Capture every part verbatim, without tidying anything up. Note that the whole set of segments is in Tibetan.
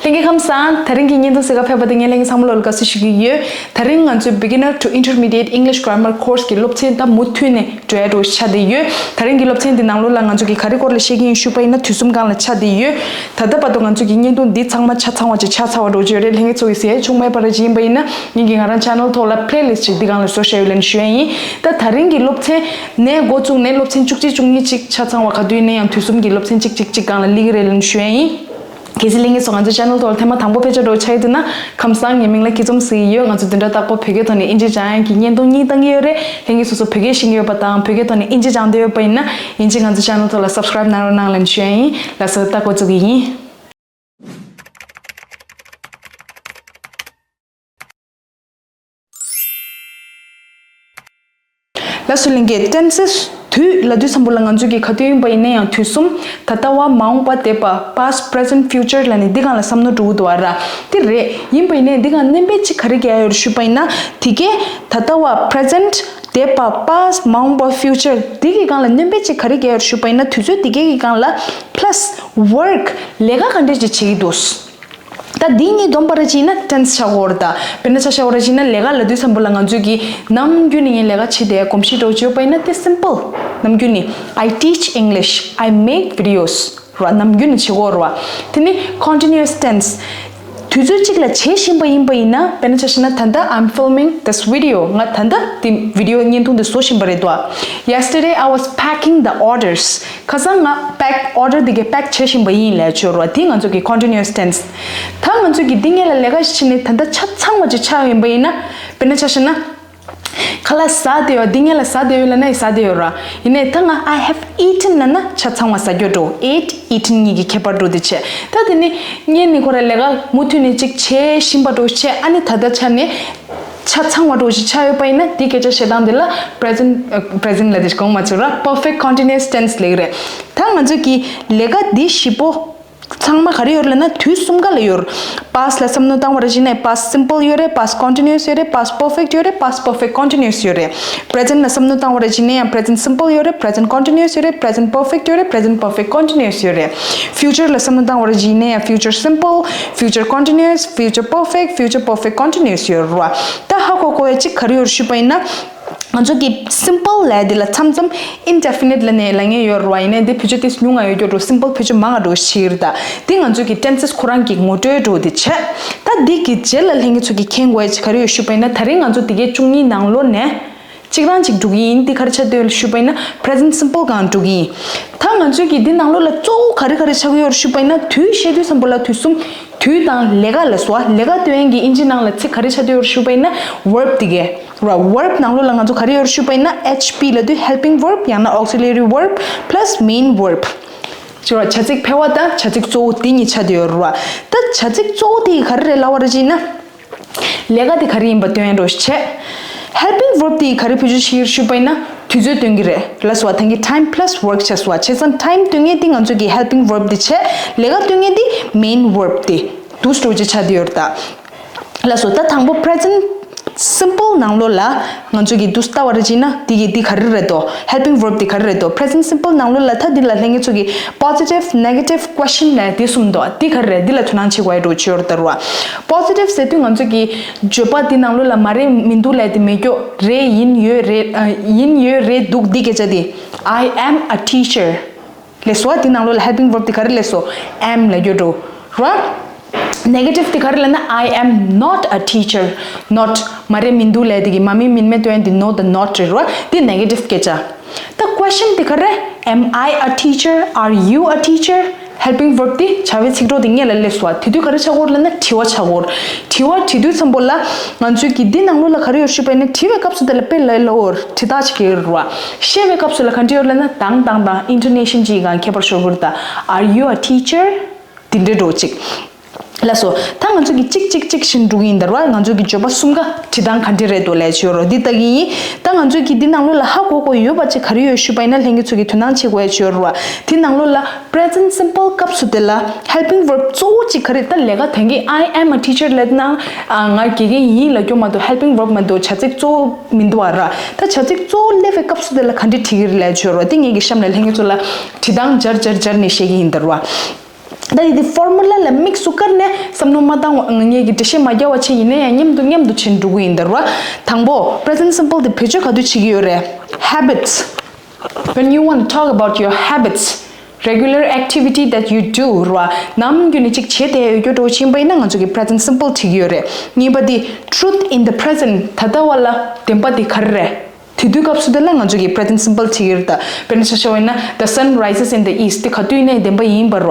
ལྷན་རྒྱས་ཁམས་བཟང་། དེ་རིང་གི་བརྙན་ཐུང་གཟིགས་ག་ཕེབས་པ་དེ་ངས་ལྷན་རྒྱས་ཚང་མ་ལོ་ལ་དགའ་བསུ་ཞུ་གི་ཡོད། དེ་རིང་ང་ཚོའི་Beginner to Intermediate English Grammar Course གི་སློབ་ཚན་ད་མུ་མཐུད་ནས་འགྲོ་ཡ་འགྲོ་ཆགས་བསྡད་ཡོད། དེ་རིང་གི་སློབ་ཚན་འདི་ནང་ལོགས་ལ་ང་ཚོ་གི་ག་རེ་སྐོར་ལ་བཤད་ཀྱི་ཡིན་ཞུས་པ་ཡིན་ན་དུས་གསུམ་སྒང་ལ་ཆགས་བསྡད་ཡོད། ད་ལྟ་བར་དུ་ང་ཚོ་གི་བརྙན་ཐུང་འདི་ཚང་མ་ཆ་ཚང་བ་ཅིག་ཆ་ཚང་བ་འགྲོ་གི་ཡོད་རེད། ལྷན་རྒྱས་ཚོ་གི་གཟིགས་ཡ་བྱུང་མེད་པ་རེད། ཅིག་ཡིན་པ་ཡིན་ན་ངེད་ཀྱི་ང་རང་channel ཐོག་ལ་playlist ཅིག་འདི་སྒང་ལ་བཟོ་བཞག་ཡོད་ལབ་ནས་ཞུ་ཡ་ཡིན། ད་དེ་རིང་གི་སློབ་ཚན་ནས་འགོ་བཙུགས་ནས་སློབ་ཚན་བཅུ་གཅིག་བཅུ་གཉིས་ཅིག་ཆ་ཚང་བ་ག་དུས་ཡིན་ན་ཡང་དུས་གསུམ་གྱི་སློབ་ཚན་གཅིག་གཅིག་གཅིག་སྒང་ལ་སླེབས་ཀྱི་རེད་ལབ་ནས་ཞུ་ཡ་ཡིན། གལ་སྲིད་ལྷན་རྒྱས་ཚོ་ང་ཚོའི་channel ཐོག་ལ་ཐེངས་མ་དང་པོ་ཕེབས་ཆ་འགྲོ་ཆགས་ཡོད་འདུག་ན་ཁམས་བཟང་། ངའི་མིང་ལ་སྐྱིད་འཛོམས་ཟེར་གྱི་ཡོད། ང་ཚོ་བདུན་ཕྲག་རྟག་པར་བོད་སྐད་ཐོག་ནས་དབྱིན་ཇི་སྦྱང་ཡག་གི་བརྙན་ཐུང་གཉིས་བཏང་གི་ཡོད་རེད། ལྷན་རྒྱས་སོ་སོ་བོད་སྐད་ཤེས་ཀྱི་ཡོད་པ་དང་བོད་སྐད་ཐོག་ནས་དབྱིན་ཇི་སྦྱང་འདོད་ཡོད་པ་ཡིན་ན་ཡིན་གཅིག་ང་ཚོ་channel ཐོག་ལ་subscribe གནང་རོགས་གནང་ལབ་ཞུ་ཡ་ཡིན། ལགས་སོ། ད་འགོ་བཙུགས་ཀྱི་ཡིན། ལགས་སོ་ལྷན་རྒྱས། tenses དུས་ལབ་དུས་ཙམ་པ་ལ་ང་ཚོ་གི་ག་དུས་ཡིན་པ་ཡིན་ན་ཡང་དུས་གསུམ། ད་ལྟ་བ། མ་འོངས་པ། འདས་པ། past, present, future ལབ་ནས་འདི་སྒང་ལ་བསམ་བློ་འགྲོ་གི་འདུག་བ་ར། དེ་རེད། ཡིན་པ་ཡིན་ནའི་འདི་སྒང་སྣོན་པ་ཅིག་ག་རེ་རྒྱག་ཡོད་རེད་ཞུས་པ་ཡིན་ན། དེ་གའི་ད་ལྟ་བ། present, འདས་པ། past, མ་འོངས་པ། future འདི་གི་སྒང་ལ་སྣོན་པ་ཅིག་ག་རེ་རྒྱག་ཡོད་རེད་ཞུས་པ་ཡིན་ན། དུས་ཚོད་དེ་གའི་གི་སྒང་ལ་plus work ལས་ཀ་ག་འདྲས་ཅིག་བྱེད་ཀྱི་འདུག་ད་འདི་གཉིས་བསྡོམས་པ་ར་ཅིག་ཡིན་ན་tense ཆགས་ཀྱི་ཡོད་རེད། ད་དཔེར་ན་ཆ་བཞག་པ་ར་ཅིག་ཡིན་ན་ལས་ཀ་ལབ་དུས་ཙམ་པ་ལ་ང་ཚོས་ཀྱི་ནམ་རྒྱུན་ནས་ངས་ལས་ཀ་བྱེད་བསྡད་གོམས་གཤིས་འདྲ་བོ་ཅིག་ཡོད་པ་ཡིན་ན་དེ་simple། ནམ་རྒྱུན་ནས། I teach English, I make videos ར། ནམ་རྒྱུན་ནས་བྱེད་ཀྱི་ཡོད་རེད་བ། དེ་ནི་continuous tense། དུས་ཚོད་གཅིག་ལ་བྱེད་བཞིན་པ་ཡིན་པ་ཡིན་ན། དཔེར་ན་ཆ་བཞག་ན་ད་ལྟ་I'm filming this video ང་ད་ལྟ་དེ་video བརྙན་ཐུང་དེ་བཟོ་བཞིན་པ་རེད་དོ། Yesterday I was packing the orders ཁ་སང་ང་pack order དེ་གའི་pack བྱེད་བཞིན་པ་ཡིན་ལབ་ཡ་ཅིག་ཡོད་རེད་བ། དེ་ང་ཚོ་གི་continuous tense། ད་ང་ཚོ་གི་འདི་སྔོན་ལ་ལས་ཀ་ཞིག་བྱས་ནས་ད་ལྟ་ཆ་ཚང་བ་ཅིག་ཆགས་ཡིན་པ་ཡིན་ན། དཔེར་ན་ཆ་བཞག་ན། ཁ་ལག་ཟ་བསྡད་ཡོད། འདི་སྔོན་ལ་ཟ་བསྡད་ཡོད་ལབ་ན་ཡང་ཟ་བསྡད་ཡོད་ར། ཡིན་ནའི་ད་ང་I have eaten ལབ་ན་ཆ་ཚང་བ་ཟ་རྒྱུ་འགྲོ། ate, eaten གཉིས་ཀྱི་ཁྱད་པར་འགྲོ་དེ་བྱས། ད་དེ་ནི་སྔོན་ནས་ཁོ་ར་ལས་ཀ་མུ་མཐུད་ནས་ཅིག་བྱེད་བཞིན་པ་འགྲོ་བྱས། ཨ་ནི་ད་ལྟ་ཆ་ནས་ཆ་ཚང་བ་འགྲོ་ཞིག་ཆགས་ཡོད་པ་ཡིན་ན་དེ་སྐད་ཆ་བཤད་སྟངས་དེ་ལ་present ཨ། present ལབ་དེ་གོང་མ་ཚོ་ར་perfect continuous tense ལབ་ཀྱི་རེད། ད་ང་ཚོ་གི་ལས་ཀ་འདི་བཞི་པོ་ཚང་མ་ག་རེ་ཡོད་ལབ་ན་དུས་གསུམ་ཀ་ལ་ཡོད། past ལ་བསམ་བློ་བཏང་བ་ར་ཅིག་ཡིན་ན་past simple ཡོད་རེད། past continuous ཡོད་རེད། past perfect ཡོད་རེད། past perfect continuous ཡོད་རེད། present ལ་བསམ་བློ་བཏང་བ་ར་ཅིག་ཡིན་ན་ཡང་present simple ཡོད་རེད། present continuous ཡོད་རེད། present perfect ཡོད་རེད། present perfect continuous ཡོད་རེད། future ལ་བསམ་བློ་བཏང་བ་ར་ཅིག་ཡིན་ན་ཡང་future simple, future continuous, future perfect, future perfect continuous ཡོད་རེད་བ། ད་ཧ་གོ་གོ་ཡ་ཅིག་ག་རེ་ཡོད་ཞུས་པ་ཡིན་ན། ང་ཚོ་གི་simple ལབ་དེ་ལ་མཚམས་མཚམས་indefinite ལབ་ནས་ལབ་མཁན་ཡོད་རེད་བ། ཡིན་ནའི་འདི་བེད་སྤྱོད་ཏོག་ཙམ་ཉུང་ང་ཡོད་རྒྱུ་འགྲོ། simple བེད་སྤྱོད་མང་ང་འགྲོ་ཞིག་རེད། ད་འདི་ང་ཚོ་གི་tenses ཁོ་རང་གི་ངོ་སྤྲོད་འགྲོ་དེ་བྱས། ད་འདི་གི་རྗེས་ལ་ལྷན་རྒྱས་ཚོ་གི་མཁྱེན་དགོས་ཡ་ཅིག་ག་རེ་ཡོད་ཞུས་པ་ཡིན་ན། ད་རིང་ང་ཚོ་འདི་གའི་བཅུ་གཉིས་ནང་ལོགས་ནས་གཅིག་རང་ཅིག་འགྲོ་གི་ཡིན། འདི་ག་རེ་ཆགས་བསྡད་ཡོད་ཞུས་པ་ཡིན་ན་present simple སྒང་འགྲོ་གི་ཡིན། ད་ང་ཚོས་གི་འདི་ནང་ལོགས་ལ་གཙོ་བོ་ག་རེ་ག་རེ་ཆགས་ཀྱི་ཡོད་ཞུས་པ་ཡིན་ན། དུས་བཤད་དུས་ཙམ་པ་ལ་དུས་གསུམ། དུས་དང་ལས་ཀ་ལ་སོགས། ལས་ཀ་སྟོན་མཁན་གྱི་དབྱིན་ཇི་ནང་ལ་ཚིག་ག་རེ་ཆགས་བསྡད་ཡོད་ཞུས་པ་ཡིན་ན་verb དེ་གའི་ར། verb ནང་ལོགས་ལ་ང་ཚོ་ག་རེ་ཡོད་ཞུས་པ་ཡིན་ན་H P ལབ་དུས་helping verb ཡང་ན་auxiliary verb plus main verb ཅེས་པ། བྱ་ཚིག་ཕལ་བ་དང་བྱ་ཚིག་གཙོ་བོ་དེ་གཉིས་ཆགས་བསྡད་ཡོད་རེད་བ། ད་བྱ་ཚིག་གཙོ་བོ་དེ་ག་རེ་རེད་ལབ་པ་རེད་ཅེ་ན། ལས་ཀ་དེ་ག་རེ་ཡིན་པ་སྟོན་ཡ་འགྲོ་ཞིག་བྱས། helping verb དེ་ག་རེ་བེད་སྤྱོད་བྱེད་ཀྱི་ཡོད་ཞུས་པ་ཡིན་ན་དུས་ཚོད་སྟོན་གྱི་རེད་ལབ་སོང་བ། ད་གིན་time plus work བྱས་སོང་བ། བྱས་ཙང་time སྟོན་མཁན་དེ་ང་ཚོ་གི་helping verb དེ་བྱས། ལས་ཀ་སྟོན་མཁན་དེ་main verb དེ་འདུག་སེ་འགྲོ་ཅིག་ཆགས་བསྡད་ཡོད་རེད་ད། ལགས་སོ། ད་དང་པོ་present simple ནང་ལོགས་ལ་ང་ཚོ་གིས་འདུག་སེ་ལྟ་བ་རེད་ཅེ་ན། འདི་གི་འདི་ག་རེ་རེད་དོ། helping verb འདི་ག་རེ་རེད་དོ། present simple ནང་ལོགས་ལ་ད་འདི་ལ་ལྷན་རྒྱས་ཚོ་གིས་positive, negative, question ལབ་འདི་གསུམ་འདུག་འདི་ག་རེ་རེད། འདི་ལ་དོ་སྣང་བྱེད་དགོས་ཡ་འདྲ་བོ་ཅིག་ཡོད་རེད་ད་ར་བ། positive ཟེར་དུས་ང་ཚོ་གིས་བརྗོད་པ་འདི་ནང་ལོགས་ལ་མ་རེད་མི་འདུག་ལབ་འདི་མེད་རྒྱུ་རེད། ཡིན་ཡོད་རེད། ཨ། ཡིན་ཡོད་རེད་འདུག་འདི་སྐད་ཆ་འདི། I am a teacher ལབ་སོང་བ། འདི་ནང་ལོགས་ལ་helping verb འདི་ག་རེ་ལབ་སོང་། am ལབ་རྒྱུ་འདྲ་བོ་ར། negative འདི་ག་རེ་ལབ་ན། I am not a teacher. not མ་རེད་མི་འདུག་ལབ་འདི་གི་མ་མིན་མིན་མེད་སྟོན་འདི་not དང་not རེད་ར། འདི་negative སྐད་ཆ། ད་question འདི་ག་རེ། am I a teacher? are you a teacher? helping verb འདི་བྱ་བའི་ཚིག་གྲོགས་འདི་སྔོན་ལ་སླེབས་སོང་བ། དེ་དུས་ག་རེ་ཆགས་ཀྱི་ཡོད་ལབ་ན་དྲི་བ་ཆགས་ཀྱི་ཡོད། དྲི་བ་དྲི་དུས་ཙམ་པ་ལ་ང་ཚོས་ཀྱིས་འདི་ནང་ལོགས་ལ་ག་རེ་ཡོད་ཞུས་པ་ཡིན་ན། དྲི་བའི་སྐབས་སུ་དེ་ལ་དཔེ་ལ་ལ་འོར་དྲི་རྟགས་ཅིག་ཡོད་རེད་བ། བཤད་པའི་སྐབས་སུ་ལ་ག་འདྲ་ཡོད་ལབ་ན་དང་དང་དང་intonation གཅིག་གང་ཁྱད་པར་ཤོར་གྱི་རེད་ད། are you a teacher? འདི་འདྲའི་འདྲ་བོ་ཅིག་ལགས་སོ། ད་ང་ཚོ་གིས་གཅིག་གཅིག་གཅིག་བཞིན་འགྲོ་གི་ཡིན་ད་ར་བ། ང་ཚོ་གི་བརྗོད་པ་གསུམ་ཀ་བྲིས་སྟངས་ག་འདྲ་རེད་འདུག་ལབ་ཡ་ཅིག་ཡོད་རེད། འདི་ལྟ་གི་ཡིན། ད་ང་ཚོ་གིས་འདི་ནང་ལོགས་ལ་ཧ་གོ་དགོས་ཡོད་པ་ཅིག་ག་རེ་ཡོད་ཞུས་པ་ཡིན་ན། ལྷན་རྒྱས་ཚོ་གིས་དོ་སྣང་བྱེད་དགོས་ཡ་ཅིག་ཡོད་རེད་བ། འདི་ནང་ལོགས་ལ་present simple སྐབས་སུ་དེ་ལ་helping verb གཙོ་བོ་ཅིག་ག་རེ། ད་ལས་ཀ་དེང་གི་I am a teacher ལབ་ན། ཨ། ང་དགེ་རྒན་ཡིན་ལབ་རྒྱུ་མ་གཏོགས་helping verb མ་གཏོགས་བྱ་ཚིག་གཙོ་བོ་མི་འདུག་བ་ར། ད་བྱ་ཚིག་གཙོ་བོ་སླེབས་པའི་སྐབས་སུ་དེ་ལ་ག་འདྲ་བྲིས་ཀྱི་རེད་ལབ་ཡ་ཅིག་ཡོད་རེད་བ། འདི་ངེད་ཀྱི་གཤམ་ལ་ལྷན་རྒྱས་ཚོ་ལ་བྲིས་སྟངས་སྦྱར་སྦྱར་སྦྱར་ནས་བཤད་ཀྱི་ཡིན་ད་ར་བ། ད་འདི་ཕོར་མུ་ལ་ལ་དམིགས་སུ་བཀར་ནས་བསམ་བློ་མ་བཏང་བ་ངེད་ཀྱི་འགྲེལ་བཤད་མ་རྒྱག་པ་བྱས་ཡིན་ན་ཡང་མཉམ་དུ་མཉམ་དུ་བྱེད་འགྲོ་གི་ཡིན་ད་ར། དང་པོ་present simple དེ་བེད་སྤྱོད་ག་དུས་བྱེད་ཀྱི་ཡོད་རེད། Habits. When you want to talk about your habits, regular activity that you do ར། ནམ་རྒྱུན་ནས་ཅིག་བྱེད་དེ་ཡོད་རྒྱུ་འགྲོ་ཕྱིན་པ་ཡིན་ན་ང་ཚོ་གི་present simple བྱེད་ཀྱི་ཡོད་རེད། གཉིས་པ་དེ་truth in the present ད་ལྟ་བ་ལ་བདེན་པ་དེ་ག་རེ་རེད། དེ་དུས་སྐབས་སུ་དེ་ལ་ང་ཚོ་གི་present simple བྱེད་ཀྱི་རེད་ད། དཔེར་ན་ཆ་བཞག་པ་ཡིན་ན། The sun rises in the east དེ་ག་དུས་ཡིན་ནའི་བདེན་པ་ཡིན་པ་ར།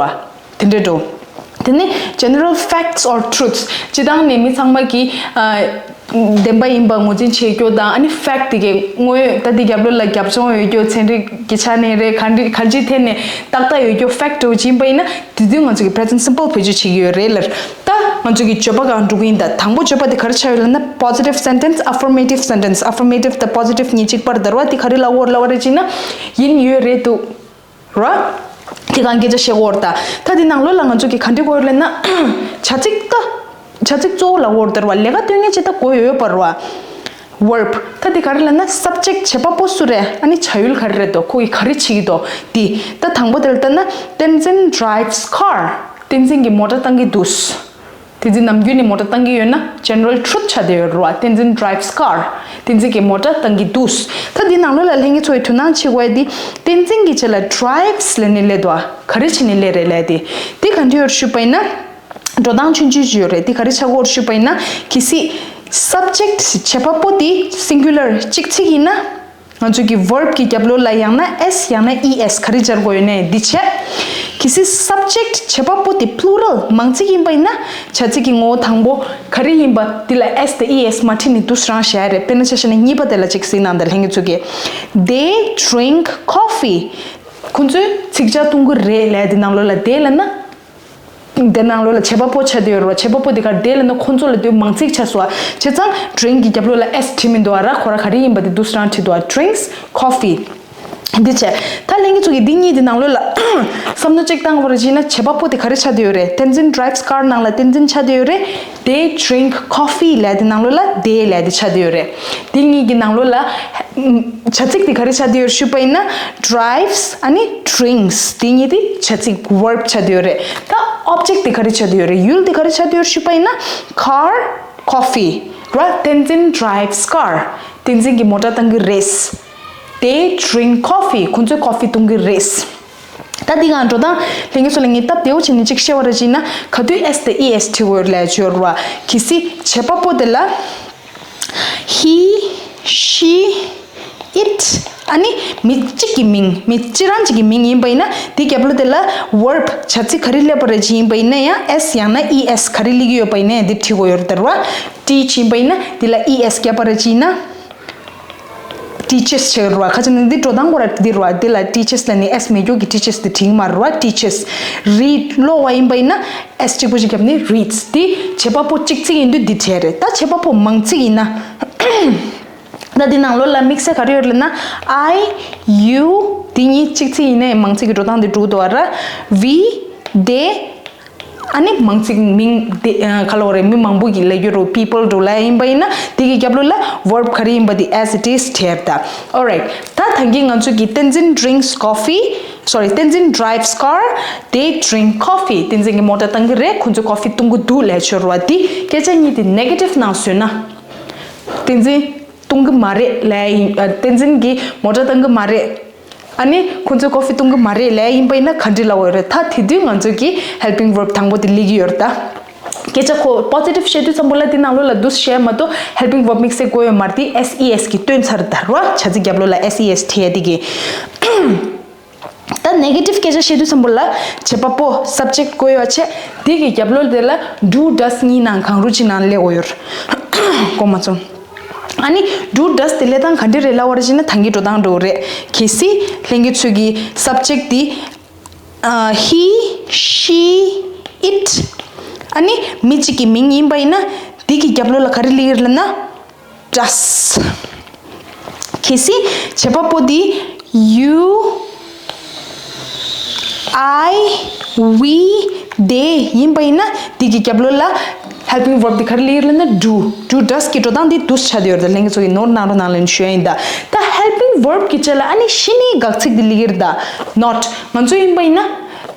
དེ་འདྲ་འགྲོ། དེ་ནི་general facts or truths སྤྱི་བཏང་ནས་མི་ཚང་མ་གི་ཨ། བདེན་པ་ཡིན་པ་ངོས་འཛིན་བྱེད་རྒྱུ་དང་ཨ་ནི་fact དེ་གའི་དངོས་ཡོད་ད་དེ་རྒྱབ་ལོགས་ལ་རྒྱབ་ལྗོངས་ཡོད་རྒྱུ་ཚན་རིག་གི་ཆ་ནས་རེད། ག་འདྲ་ག་འདྲའི་ཐད་ནས་ཏག་ཏག་ཡོད་རྒྱུ་fact འདྲ་བོ་ཅིག་ཡིན་པ་ཡིན་ན་དེ་དུས་ང་ཚོ་གི་present simple བེད་སྤྱོད་བྱེད་ཀྱི་ཡོད་རེད་ལར། ད་ང་ཚོ་གི་བརྗོད་པ་གང་འགྲོ་གི་ཡིན་ད། དང་པོ་བརྗོད་པ་དེ་ག་རེ་ཆགས་ཡོད་ལབ་ན་positive sentence, affirmative sentence, affirmative དང་positive གཉིས་གཅིག་པར་བརྡར་བ་དེ་ག་རེ་ལབ་ཡོད་ལབ་པ་རེད་ཅེ་ན། ཡིན་ཡོད་རེད་འདུག་ར། དེ་གང་སྐད་ཆ་བཤད་ཀྱི་ཡོད་རེད་ད། ད་དེ་ནང་ལོགས་ལ་ང་ཚོ་གི་ག་འདྲ་དགོས་ཡོད་ལབ་ན། བྱ་ཚིག་ད། བྱ་ཚིག་གཙོ་བོ་ལབ་ཀྱི་ཡོད་རེད་ད་ར་བ། ལས་ཀ་སྟོན་མཁན་ཅིག་ད་དགོས་ཡོད་པ་ར་བ། verb ད་དེ་ག་རེ་ལབ་ན་subject བྱེད་པ་པོ་སུ་རེད། ཨ་ནི་བྱ་ཡུལ་ག་རེ་རེད་དོ། ཁོ་གིས་ག་རེ་བྱེད་ཀྱི་འདུག་དེ། ད་དང་པོ་དེ་ལ་ལྟ་ན། བསྟན་འཛིན་drives car བསྟན་འཛིན་གྱིས་མོ་ཊ་བཏང་གི་འདུག་བསྟན་འཛིན་ནམ་རྒྱུན་ནས་མོ་ཊ་བཏང་གི་ཡོད་ན་general truth ཆགས་བསྡད་ཡོད་རེད་བ། བསྟན་འཛིན་drives car བསྟན་འཛིན་གྱིས་མོ་ཊ་བཏང་གི་འདུག་ད་འདི་ནང་ལོགས་ལ་ལྷན་རྒྱས་ཚོ་ཡིས་དོ་སྣང་བྱེད་དགོས་ཡ་འདི། བསྟན་འཛིན་གྱི་རྗེས་ལ་drives ལབ་ནས་སླེབས་འདུག་བ། ག་རེ་བྱས་ནས་སླེབས་རེད་ལབ་ཡ་དེ། འདི་ག་འདྲ་ཡོད་ཞུས་པ་ཡིན་ན། འགྲོ་སྟངས་ཆུང་ཆུང་ཅིག་ཡོད་རེད། འདི་ག་རེ་ཆགས་ཀྱི་ཡོད་ཞུས་པ་ཡིན་ན། གལ་སྲིད་subject བྱེད་པ་པོ་དེ་singular གཅིག་ཚིག་ཡིན་ན། ང་ཚོ་གི་verb གི་རྒྱབ་ལོགས་ལ་ཡང་ན་s ཡང་ན་es ག་རེ་སྦྱར་དགོས་ཡོད་ནའི་འདི་བྱས། གལ་སྲིད་subject བྱེད་པ་པོ་དེ་plural མང་ཚིག་ཡིན་པ་ཡིན་ན། བྱ་ཚིག་གི་ངོ་བོ་དང་པོ་ག་རེ་ཡིན་པ་འདི་ལ་s དང་es མ་བྲིས་ནས་འདུག་སེ་རང་བཞག་ཡ་རེད། དཔེར་ན་ཆ་བཞག་ན་གཉིས་པ་དེ་ལ་ཅིག་གཟིགས་གནང་དང་ལྷན་རྒྱས་ཚོ་གིས། They drink coffee ཁོ་ཚོས་ཚིག་ཇ་འཐུང་གི་རེད་ལབ་ཡ་དེ་ནང་ལོགས་ལ་they ལབ་ན། དེ་ནང་ལོགས་ལ་བྱེད་པ་པོ་ཆགས་བསྡད་ཡོད་རེད་བ། བྱེད་པ་པོ་དེ་ག་རེ་རེད་ལབ་ན་ཁོ་ཚོ་ལབ་དུས་མང་ཚིག་ཆགས་སོང་བ། བྱས་ཙང་drink གི་རྒྱབ་ལོགས་ལ་s བྲིས་མི་འདུག་བ་ར། ཁོ་རང་ག་རེ་ཡིན་པ་དེ་འདུག་སེ་རང་བྲིས་འདུག་བ། drinks coffee འདི་བྱས། ད་ལྷན་རྒྱས་ཚོ་གིས་འདི་གཉིས་དེ་ནང་ལོགས་ལ་བསམ་བློ་གཅིག་བཏང་བར་བྱས་ན་བྱེད་པ་པོ་དེ་ག་རེ་ཆགས་བསྡད་ཡོད་རེད། བསྟན་འཛིན་drives car ནང་ལ་བསྟན་འཛིན་ཆགས་བསྡད་ཡོད་རེད། They drink coffee ལབ་དེ་ནང་ལོགས་ལ་they ལབ་དེ་ཆགས་བསྡད་ཡོད་རེད། དེ་གཉིས་ཀྱི་ནང་ལོགས་ལ་ཨམ། བྱ་ཚིག་དེ་ག་རེ་ཆགས་བསྡད་ཡོད་ཞུས་པ་ཡིན་ན། drives ཨ་ནི་drinks དེ་གཉིས་དེ་བྱ་ཚིག་verb ཆགས་བསྡད་ཡོད་རེད། ད་object དེ་ག་རེ་ཆགས་བསྡད་ཡོད་རེད། ཡུལ་དེ་ག་རེ་ཆགས་བསྡད་ཡོད་ཞུས་པ་ཡིན་ན། car coffee ར། བསྟན་འཛིན་drives car བསྟན་འཛིན་གྱིས་མོ་ཊ་བཏང་གི་རེད། They drink coffee ཁོ་ཚོས་coffee འཐུང་གི་རེད། ད་འདི་གང་འགྲོ་སྟངས་ལྷན་རྒྱས་ཚོ་ལ་ངས་སྟབས་བདེ་བོ་བྱས་ནས་ཅིག་བཤད་པ་ར་བྱས་ན། ག་དུས་s དང་es བྲིས་དགོས་ལབ་ཡ་ཅིག་ཡོད་རེད་བ། གལ་སྲིད་བྱེད་པ་པོ་དེ་ལ་he, she, it ཨ་ནི་མི་གཅིག་གི་མིང་། མི་གཅིག་རང་གཅིག་གི་མིང་ཡིན་པ་ཡིན་ན་དེ་རྒྱབ་ལོགས་དེ་ལ་verb བྱ་ཚིག་ག་རེ་སླེབས་པ་ར་ཅིག་ཡིན་པ་ཡིན་ན་ཡང་s ཡང་ན་es ག་རེ་སླེབས་ཀྱི་ཡོད་པ་ཡིན་ན་ཡང་དེ་བྲིས་དགོས་ཡོད་རེད་ད་ར་བ། teach ཡིན་པ་ཡིན་ན་དེ་ལ་es བརྒྱབ་པ་ར་ཅིག་ཡིན་ན། teaches བྱེད་རུ་བ། ཁ་ཅིག་ནི་འདི་འགྲོ་སྟངས་ཁོ་ར་འདི་རུ་བ། འདི་ལ་teaches ལ་ནི་s མེད་རྒྱུ་གི་teaches དེ་བྲིས་མ་རུ་བ། teaches read ཀློག་པ་ཡིན་པ་ཡིན་ན་s གཅིག་པོ་ཅིག་བརྒྱབ་ནི་reads དེ་བྱེད་པ་པོ་གཅིག་ཚིག་ཡིན་དུས་འདི་བྲིས་རེད། ད་བྱེད་པ་པོ་མང་ཚིག་ཡིན་ན། ད་འདི་ནང་ལོགས་ལ་དམིགས་བསལ་ག་རེ་ཡོད་ལབ་ན། I, you དེ་གཉིས་གཅིག་ཚིག་ཡིན་ནའི་མང་ཚིག་གི་འགྲོ་སྟངས་དེ་འགྲོ་གི་འདུག་བ་ར། we, they ཨ་ནི་མང་ཚིག་མིང་དེ་ཨ་ག་ལ་བ་རེད། མི་མང་པོ་གིས་ལབ་ཡོད་རུ་people འགྲོ་ལ་ཡིན་པ་ཡིན་ན་དེ་གི་རྒྱབ་ལོགས་ལ་verb ག་རེ་ཡིན་པ་དེ་as it is བྲིས་ད། Alright ད་ད་གིན་ང་ཚོ་གི་བསྟན་འཛིན་drinks coffee, sorry བསྟན་འཛིན་drives car, they drink coffee བསྟན་འཛིན་གྱིས་མོ་ཊ་བཏང་གི་རེད། ཁོ་ཚོས་coffee འཐུང་གི་འདུག་ལབ་ཡ་ཅིག་ཡོད་རུ་བ། དེ་སྐད་ཆ་གཉིས་དེ་negative ནང་བཟོས་ན། བསྟན་འཛིན་འཐུང་གི་མ་རེད་ལབ་ཡ་ཡིན། ཨ་བསྟན་འཛིན་གྱིས་མོ་ཊ་བཏང་གི་མ་རེད། ཨ་ནི་ཁོ་ཚོས་coffee འཐུང་གི་མ་རེད་ལབ་ཡ་ཡིན་པ་ཡིན་ན་ག་འདྲ་ལབ་ཡོད་རེད། ད་དེ་དུས་ང་ཚོ་གི་helping verb དང་པོ་དེ་སླེབས་ཀྱི་ཡོད་རེད་ད། སྐད་ཆ་ཁོ་positive བཤད་དུས་ཙམ་པོ་ལ་དེ་ནང་ལོགས་ལ་འདུག་སེ་བཤད་མ་གཏོགས་helping verb དམིགས་བསལ་དགོས་ཡོད་མ་རེད། དེ་S E S གིས་སྟོན་ཚར་ད་ར་བ། བྱ་ཚིག་རྒྱབ་ལོགས་ལ་S E S བྲིས་ཡ་དེ་གི། ད་negative སྐད་ཆ་བཤད་དུས་ཙམ་པོ་ལ་བྱེད་པ་པོ་subject དགོས་ཡོད་བྱས། དེ་གི་རྒྱབ་ལོགས་དེ་ལ་do does གཉིས་ནང་གང་རུང་གཅིག་ནང་སླེབས་དགོས་ཡོད་རེད། གོ་མ་སོང་། ཨ་ནི་do does དེ་སླེབས་སྟངས་ག་འདྲ་རེད་ལབ་པ་རེད་ཅེ་ན་ད་གིན་འགྲོ་སྟངས་འདྲ་བོ་རེད། གལ་སྲིད་ལྷན་རྒྱས་ཚོས་ཀྱི་subject དེ་ཨ་he, she, it ཨ་ནི་མི་གཅིག་གི་མིང་ཡིན་པ་ཡིན་ན་དེ་གི་རྒྱབ་ལོགས་ལ་ག་རེ་སླེབས་ཀྱི་རེད་ལབ་ན། does གལ་སྲིད་བྱེད་པ་པོ་དེ་you, I, we, they ཡིན་པ་ཡིན་ན་དེ་གི་རྒྱབ་ལོགས་ལ་helping verb དེ་ག་རེ་སླེབས་ཀྱི་རེད་ལབ་ན་do, do does གི་འགྲོ་སྟངས་དེ་འདུག་སེ་ཆགས་བསྡད་ཡོད་རེད། ད་ལྷན་རྒྱས་ཚོ་གི་ནོར་གནང་རོགས་གནང་ལབ་ནས་ཞུ་ཡ་ཡིན་ད། ད་helping verb གི་རྗེས་ལ་ཨ་ནི་གཞི་ནས་དགག་ཚིག་དེ་སླེབས་ཀྱི་རེད་ད། not ང་ཚོ་ཡིན་པ་ཡིན་ན།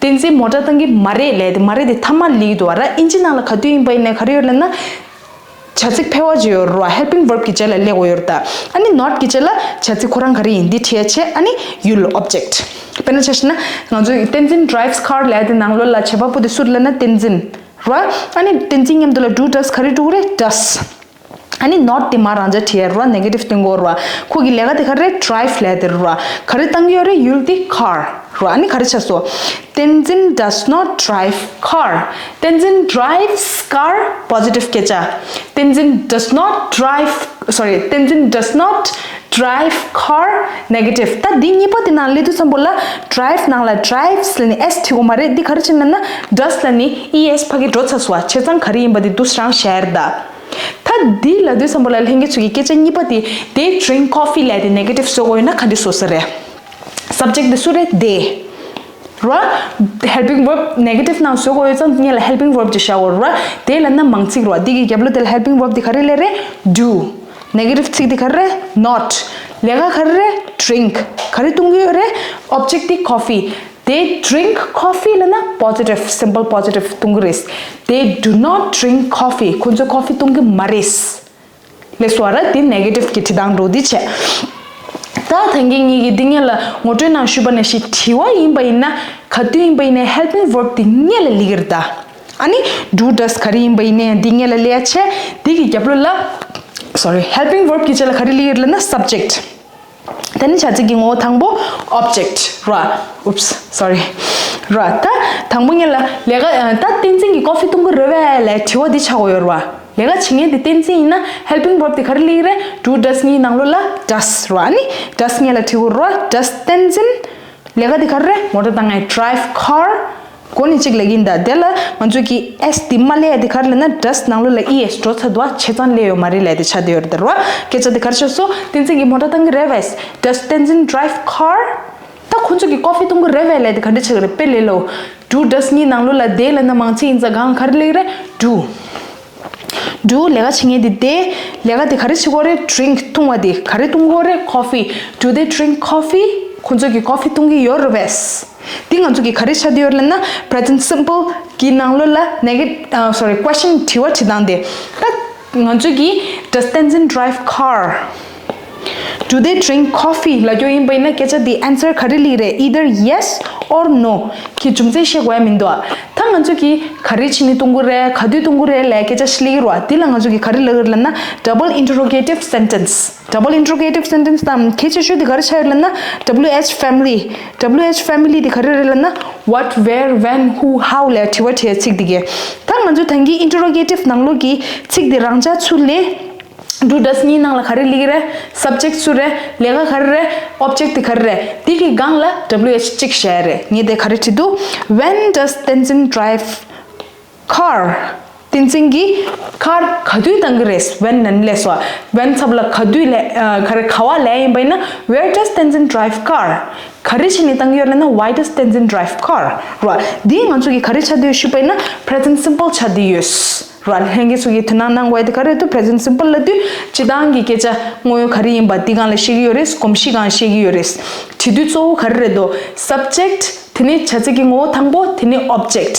བསྟན་འཛིན་མོ་ཊ་བཏང་གི་མ་རེད་ལབ་དེ་མ་རེད་དེ་མཐའ་མ་ལབ་ཀྱི་འདུག་བ་ར། ཨིན་ཇི་ནང་ལ་ག་དུས་ཡིན་པ་ཡིན་ནའི་ག་རེ་ཡོད་ལབ་ན། བྱ་ཚིག་ཕལ་བ་ཅིག་ཡོད་རེད་བ། helping verb གི་རྗེས་ལ་སླེབས་དགོས་ཡོད་རེད་ད། ཨ་ནི་not གི་རྗེས་ལ་བྱ་ཚིག་ཁོ་རང་ག་རེ་ཡིན་འདི་བྲིས་ཡ་བྱས། ཨ་ནི་ཡུལ་object། དཔེར་ན་ཆ་བཞག་ན་ང་ཚོ་བསྟན་འཛིན་drives car ལབ་དེ་ནང་ལོགས་ལ་བྱེད་པ་པོ་དེ་སུ་རེད་ལབ་ན་བསྟན་འཛིན་རེད་བ། ཨ་ནི་བསྟན་འཛིན་མཉམ་དུ་ལ་do does ག་རེ་འགྲོ་གི་རེད། does། ཨ་ནི་not དེ་མར་རང་འཇགས་བྲིས་ཡ་རེད་བ། negative བཏོན་དགོས་རེད་བ། ཁོ་གི་ལས་ཀ་དེ་ག་རེ་རེད། drive ལབ་དེ་རེད་བ། ག་རེ་བཏང་གི་ཡོད་རེད། ཡུལ་དེ་car རེད་བ། ཨ་ནི་ག་རེ་ཆགས་སོང་། བསྟན་འཛིན་does not drive car། བསྟན་འཛིན་drives car positive སྐད་ཆ། བསྟན་འཛིན་does not drive, sorry, བསྟན་འཛིན་does not drive car negative། ད་འདི་གཉིས་པ་དེ་ནང་སླེབས་དུས་ཙམ་པོ་ལ་drive ནང་ལ་drives ལབ་ནི་s བྲིས་དགོས་མ་རེད། འདི་ག་རེ་བྱས་ན་ན་does ལབ་ནི་es ཕ་གི་འགྲོ་ཚར་སོང་བ། བྱས་ཙང་ག་རེ་ཡིན་པ་དེ་འདུག་སེ་རང་བཤད་ཡ་རེད་ད། ད་འདི་ལབ་དུས་ཙམ་པོ་ལ་ལྷན་རྒྱས་ཚོ་གི་སྐད་ཆ་གཉིས་པ་དེ་they drink coffee ལབ་དེ་negative བཟོ་དགོས་ཡོད་ན་ག་འདྲ་བཟོ་ས་རེད། subject དེ་སུ་རེད། they ར། helping verb negative ནང་བཟོ་དགོས་ཡོད་ཙང་སྔོན་ལ་helping verb ཅིག་བཞག་དགོས་ར། དེ་ལབ་ན་མང་ཚིག་ར། དེ་གི་རྒྱབ་ལོགས་དེ་ལ་helping verb དེ་ག་རེ་ལབ་རེད། do། negative ཚིག་དེ་ག་རེ་རེད། not། ལས་ཀ་ག་རེ་རེད། drink། ག་རེ་བཏུང་གི་ཡོད་རེད། object དེ་coffee། they drink coffee ལབ་ན་positive simple positive བཏུང་གི་རེད། they do not drink coffee ཁོ་ཚོས་coffee བཏུང་གི་མ་རེད། ལགས་སོ་ར། དེ་negative གི་བྲིས་སྟངས་འགྲོ་འདི་བྱས། ད་ད་གིན་ངེད་ཀྱིས་འདི་སྔོན་ལ་ངོ་སྤྲོད་ནང་ཞུས་པ་ནང་བཞིན་དྲི་བ་ཡིན་པ་ཡིན་ན་ག་དུས་ཡིན་པ་ཡིན་ནའི་helping verb དེ་སྔོན་ལ་སླེབས་ཀྱི་རེད་ད། ཨ་ནི་do does ག་རེ་ཡིན་པ་ཡིན་ནའི་འདི་སྔོན་ལ་སླེབས་ཡ་བྱས། འདི་གི་རྒྱབ་ལོགས་ལ། sorry, helping verb གི་རྗེས་ལ་ག་རེ་སླེབས་ཀྱི་རེད་ལབ་ན་subject། དེ་ནི་བྱ་ཚིག་གི་ངོ་བོ་དང་པོ་object ར། oops, sorry ར། ད་དང་པོ་ཉིད་ལ་ལས་ཀ་ད་བསྟན་འཛིན་གྱིས་ཀོ་ཧྥི་བཏུང་གི་རེད་པས་ལབ་དྲི་བ་འདི་ཆགས་ཀྱི་ཡོད་རེད་བ། ལས་ཀ་བྱེད་མཁན་དེ་བསྟན་འཛིན་ཡིན་ན་helping verb དེ་ག་རེ་སླེབས་ཀྱི་རེད། do does གཉིས་ནང་ལོགས་ལ་does ར། ཨ་ནི་does གཉིས་ལ་དྲི་དགོས་རེད་བ། does བསྟན་འཛིན་ལས་ཀ་དེ་ག་རེ་རེད། མོ་ཊ་བཏང་ངས་drive car། འགོ་ནས་གཅིག་ལབ་ཀྱི་ཡིན་ད། དེ་ལ་ང་ཚོ་གི་s དེ་མ་སླེབས་ཡ་དེ་ག་རེ་ལབ་ན་does ནང་ལོགས་ལ་es འགྲོ་ཚར་འདུག་བ། བྱས་ཙང་སླེབས་ཡོད་མ་རེད་ལབ་དེ་ཆགས་བསྡད་ཡོད་རེད་ད་ར་བ། སྐད་ཆ་དེ་ག་རེ་ཆགས་སོང་། བསྟན་འཛིན་གྱིས་མོ་ཊ་བཏང་གི་རེད་པས། does བསྟན་འཛིན་drive car། ད་ཁོ་ཚོ་གིས་ཀོ་ཧྥི་བཏུང་གི་རེད་པས་ལབ་དེ་ག་འདྲ་ཆགས་ཀྱི་རེད། དཔེ་ལས་ལོ། do does གཉིས་ནང་ལོགས་ལ་དེ་ལབ་ན་མང་ཚིག་ཡིན་ཙང་གང་ག་རེ་སླེབས་ཀྱི་རེད། do do ལས་ཀ་བྱེད་མཁན་དེ་དེ་ལས་ཀ་དེ་ག་རེ་བྱེད་ཀྱི་ཡོད་རེད། drink བཏུང་བ་དེ་ག་རེ་བཏུང་གི་ཡོད་རེད། coffee do they drink coffee ཁོ་ཚོ་གིས་ཀོ་ཧྥི་བཏུང་གི་ཡོད་རེད་པས། འདི་ང་ཚོ་གིས་ག་རེ་བྱ་འདོད་ཡོད་ལབ་ན་present simple གི་ནང་ལོགས་ལ་negative ཨ་sorry question དྲི་བ་དྲི་སྟངས་དེ། ད་ང་ཚོ་གིས does བསྟན་འཛིན drive car? Do they drink coffee ལབ་རྒྱུ་ཡིན་པ་ཡིན་ན་སྐད་ཆ་འདི་answer ག་རེ་སླེབས་རེད། either yes or no གི་རྒྱུ་མཚན་བཤད་དགོས་ཡ་མི་འདུག་ད་ང་ཚོ་གིས་ག་རེ་བྱས་ནས་བཏུང་གི་རེད། ག་དུས་བཏུང་གི་རེད་ལབ་སྐད་ཆ་ཞིག་སླེབས་ཀྱི་རེད་བ། འདི་ལ་ང་ཚོ་གིས་ག་རེ་ལབ་ཀྱི་རེད་ལབ་ན་double interrogative sentence། double interrogative sentence དང་གལ་ཆེ་ཤོས་དེ་ག་རེ་ཆགས་ཡོད་ལབ་ན་W H family། W H family དེ་ག་རེ་རེད་ལབ་ན་what, where, when, who, how ལབ་དྲི་བ་དྲི་ཡ་ཚིག་དེ་གས། ད་ང་ཚོ་ད་གིན་interrogative ནང་ལོགས་ཀྱི་ཚིག་དེ་རང་འཇགས་ཚུར་ལེན། do does གཉིས་ནང་ལ་ག་རེ་སླེབས་ཀྱི་རེད། subject སུ་རེད། ལས་ཀ་ག་རེ་རེད། object དེ་ག་རེ་རེད། དེ་གི་སྒང་ལ་W H གཅིག་བཞག་ཡ་རེད། ངས་དེ་ག་རེ་བྲིས་འདུག When does བསྟན་འཛིན་drive car? བསྟན་འཛིན་གྱིས་car ག་དུས་བཏང་གི་རེད། when ནས་སླེབས་སོང་། when ཚབ་ལ་ག་དུས་ལབ་ཨ་ག་རེ་ག་པར་ལབ་ཡིན་པ་ཡིན་ན་where does བསྟན་འཛིན་drive car? ག་རེ་བྱས་ནས་བཏང་གི་ཡོད་ལབ་ན་why does བསྟན་འཛིན་drive car ར། འདི་ང་ཚོ་གིས་ག་རེ་ཆགས་བསྡད་ཡོད་ཞུས་པ་ཡིན་ན་present simple ཆགས་བསྡད་ཡོད་ར། ལྷན་རྒྱས་ཚོ་གིས་དོ་སྣང་གནང་དགོས་ཡ་དེ་ག་རེ་རེད་འདུག present simple ལབ་དུས་སྤྱིར་བཏང་གི་སྐད་ཆ་དངོས་ཡོད་ག་རེ་ཡིན་པ་འདི་སྒང་ལ་ཤེས་ཀྱི་ཡོད་རེད། གོམས་གཤིས་སྒང་ཤེས་ཀྱི་ཡོད་རེད། བྲིས་དུས་གཙོ་བོ་ག་རེ་རེད་འདུག subject དེ་ནས་བྱ་ཚིག་གི་ངོ་བོ་དང་པོ། དེ་ནས་object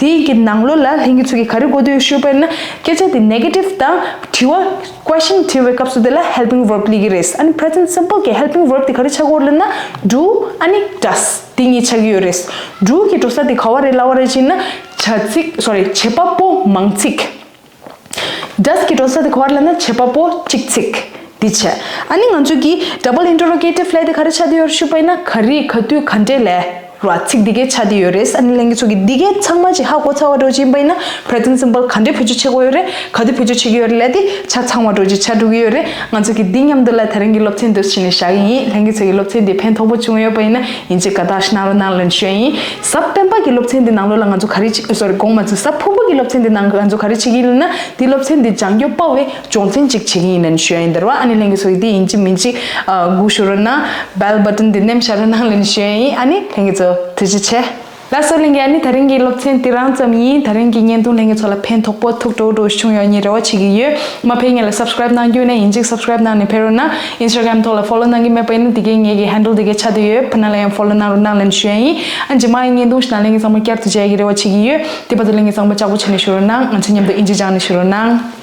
དེ་གི་ནང་ལོགས་ལ་ལྷན་རྒྱས་ཚོ་གིས་ག་རེ་གོ་འདོད་ཞུས་པ་ཡིན་ན་སྐད་ཆ་དེ་negative དང་དྲི་བ་question དྲི་བའི་སྐབས་སུ་དེ་ལ་helping verb སླེབས་ཀྱི་རེད། ཨ་ནི་present simple གི་helping verb དེ་ག་རེ་ཆགས་ཀྱི་ཡོད་ལབ་ན་do ཨ་ནི་does དེ་གཉིས་ཆགས་ཀྱི་ཡོད་རེད། do གི་འགྲོ་ས་དེ་ག་པར་རེད་ལབ་པ་རེད་ཅེ་ན་བྱ་ཚིག sorry བྱེད་པ་པོ་མང་ཚིག does གི་འགྲོ་ས་དེ་ག་པར་ལབ་ན་བྱེད་པ་པོ་གཅིག་ཚིག་འདི་བྱས། ཨ་ནི་ང་ཚོ་གིས་double interrogative ལབ་དེ་ག་རེ་ཆགས་བསྡད་ཡོད་ཞུས་པ་ཡིན་ན་ག་རེ་ག་དུས་ག་འདྲས་ལབ་ར་ཚིག་འདི་གས་ཆགས་བསྡད་ཡོད་རེད། ཨ་ནི་ལྷན་རྒྱས་ཚོ་གིས་འདི་གས་ཚང་མ་ཅིག་ཧ་གོ་ཚར་བ་འདྲ་ཅིག་ཡིན་པ་ཡིན་ན་present simple ག་འདྲས་བེད་སྤྱོད་བྱེད་དགོས་ཡོད་རེད། ག་དུས་བེད་སྤྱོད་བྱེད་ཀྱི་ཡོད་རེད་ལབ་དེ་ཆ་ཚང་བ་འདྲ་ཅིག་ཆགས་འགྲོ་གི་ཡོད་རེད། ང་ཚོ་གིས་འདི་མཉམ་དུ་ལ་དེ་རིང་གི་སློབ་ཚན་འདི་བྱས་ནས་བཞག་གི་ཡིན། ལྷན་རྒྱས་ཚོ་གི་སློབ་ཚན་འདི་ཕན་ཐོགས་པོ་བྱུང་ཡོད་པ་ཡིན་ན་ཡིན་གཅིག་དགའ་རྟགས་ཤིག་གནང་རོགས་གནང་ལབ་ཞུ་ཡ་ཡིན། གཟའ་སྤེན་པ་གི་སློབ་ཚན་འདི་ནང་ལོགས་ལ་ང་ཚོ་ག་རེ་བྱེད་sorry དགོངས་མ་ཚོམ། གཟའ་ཕུར་བུ་གི་སློབ་ཚན་འདི་ནང་ང་ཚོ་ག་རེ་བྱེད་ཀྱི་ཡིན་ལབ་ན་འདི་སློབ་ཚན་འདི་སྦྱང་རྒྱུ་དཔའ་བའི་སྦྱོང་ཚན་ཅིག་བྱེད་ཀྱི་ཡིན་ལབ་ནས་ཞུ་ཡ་ཡིན་ད་ར་བ། ཨ་ནི་ལྷན་རྒྱས་ཚོ་གིས་འདི་ཡིན་གཅིག་མིན་གཅིག་ཨ་སྒུག་ཤོག་རོགས་གནང་། bell button འདི་ནེམ་བཞག་རོགས་གནང་ལབ་ནས་ཞུ་ཡ་ཡིན། ཨ་ནི་ལྷན་རྒྱས་ཚོ་ཐུགས་རྗེ་ཆེ། ལགས་སོ་ལྷན་རྒྱས། ཨ་ནི་ད་རིང་གི་སློབ་ཚན་དེ་རང་ཙམ་ཡིན། ད་རིང་གི་བརྙན་ཐུང་ལྷན་རྒྱས་ཚོ་ལ་ཕན་ཐོགས་པོ་ཐུགས་སྤྲོ་བོ་བྱུང་ཡོད་ངས་རེ་བ་བྱེད་ཀྱི་ཡོད། མ་ཕེབས་སྔོན་ལ་སབ་སི་ཀ་རེབ་གནང་རྒྱུ་ཡིན་ན་ཡིན་གཅིག་སབ་སི་ཀ་རེབ་གནང་ནས་ཕེབས་རོགས་གནང་། ཨིན་སི་ཊ་གྷ་རམ་ཐོག་ལ་ཕོ་ལོ་གནང་གི་མེད་པ་ཡིན་ན་དེ་གའི་ངེད་ཀྱི་ཧན་ཌལ་དེ་གའི་ཆ་དེ་ཡོད། ཕ་ན་ལ་ཡང་ཕོ་ལོ་གནང་རོགས་གནང་ལབ་ནས་ཞུ་ཡ་ཡིན། ཨ་རྗེས་མ་ཡི་བརྙན་ཐུང་ཞིག་ནང་ལྷན་རྒྱས་ཚང་མ་བསྐྱར་དུ་མཇལ་གྱི་རེ་བ་བྱེད་ཀྱི་ཡོད། དེ་བར་དུ་ལྷན་རྒྱས་ཚང་མ་ལྕགས་པོ་བྱས་ནས་བཞུགས་རོགས་གནང་། ང་ཚོ་མཉམ་དུ་ཨིན་ཇི་སྦྱངས་ནས་བཞུགས་རོགས་གནང་།